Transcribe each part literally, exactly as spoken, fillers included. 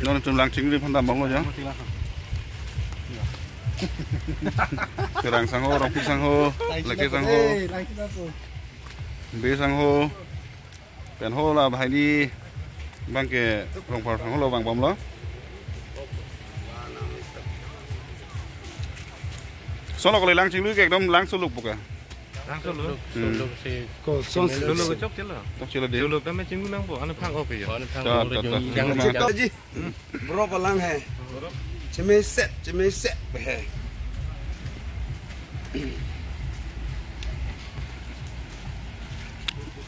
Non itum lang chingri aphan dambomlo ya. Kerang sangho, Rongpi sangho, Leke sangho, Be sangho, pen ho la bahai di bangke Rongphar sangho lo vangbomlo. Solo kali lang chingri ke ekdom lang suluk buka. Lang suluk. Hmm. Suluk si. Ko, suluk. Suluk chokchelo. Chokchelo dei. Suluk tame chingri nangpo, anu phang-ok ya. Oh, anu phang-ok. Ta, ta, ta. Yang chingri. Ji. Hmm. Bro palang hai. Chemesep, chemesep hai.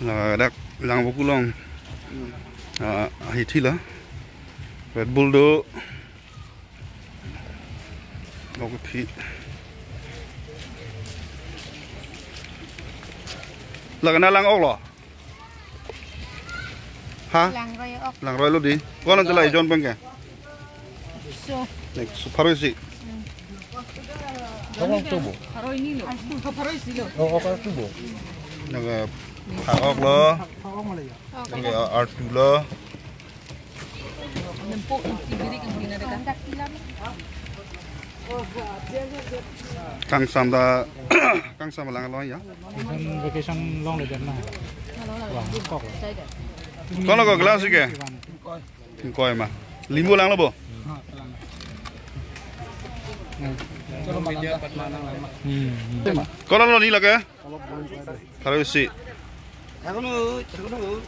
Ladak Langvoku along. Hmm. Ah, ahithi la. Red Bull do. Oke, phi. Lake na lang-ok lo? Ha? Langroi-ok. Langroilo dei. Ko-an chelai jon pen ke? So. Next, pharo isi. Hmm. Tolong tubo. Pharo hini lo. Pharo isi lo. Oh, ok tubo. Nang, eh, pharo-ok lo. Pharo-ok lo ya. Nang, eh, artu lo. Kangsam ta, kangsam lang lo ya. Vacation, vacation longle jan na. Wah, kok. Ko-an lo ko glass ke? Ingkoi ma. Limbu lang lo bo. Hmm. Ko-an lo ni lake? Pharo isi. Thangno, thangno.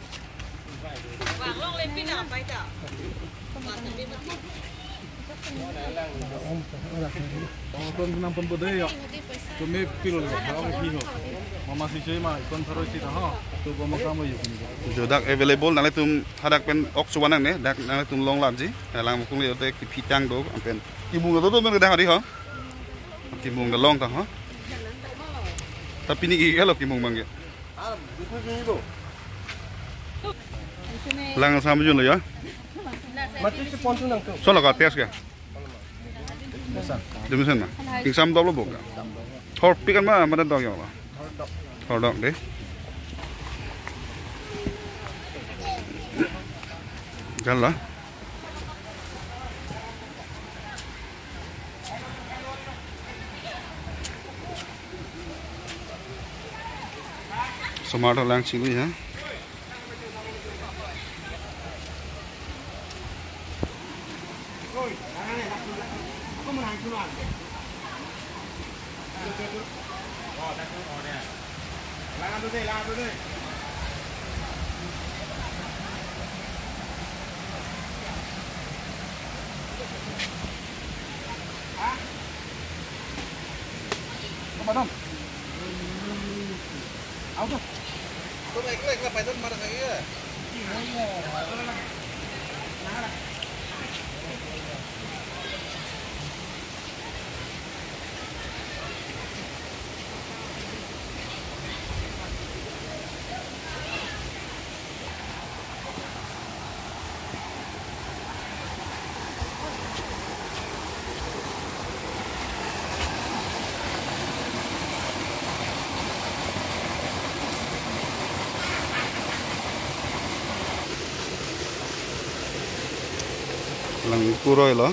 Tumi pilo le, thang ki ho. Mama si choi ma, kon pharo isi ta ho. To bo ma kamo yo. Jo dak available, nanglitum hadak pen ok suwan nangne, dak nanglitum longlamji. Langvoku le te kiphi tang do, pen. Kimung do do men ke dak hari ho. Kimung do long ta ho. Tapi ni ki lo kimung bang ke. Lang sam jun lo ya. Mati si pon tu nang tu. Solo ka test ke? Demi sen ma. Ingsam dok lo bo ka. Thor pi kan ma, ma dok ya lo. Thor dok dei. Jal la. Osomar ta lang chingri ha. Lang kuroi lo.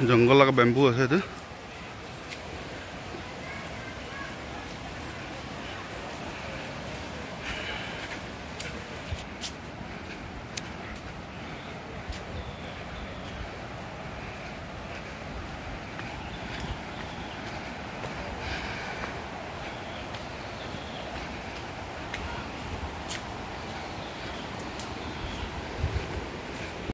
Jungle lake bamboo ase etu.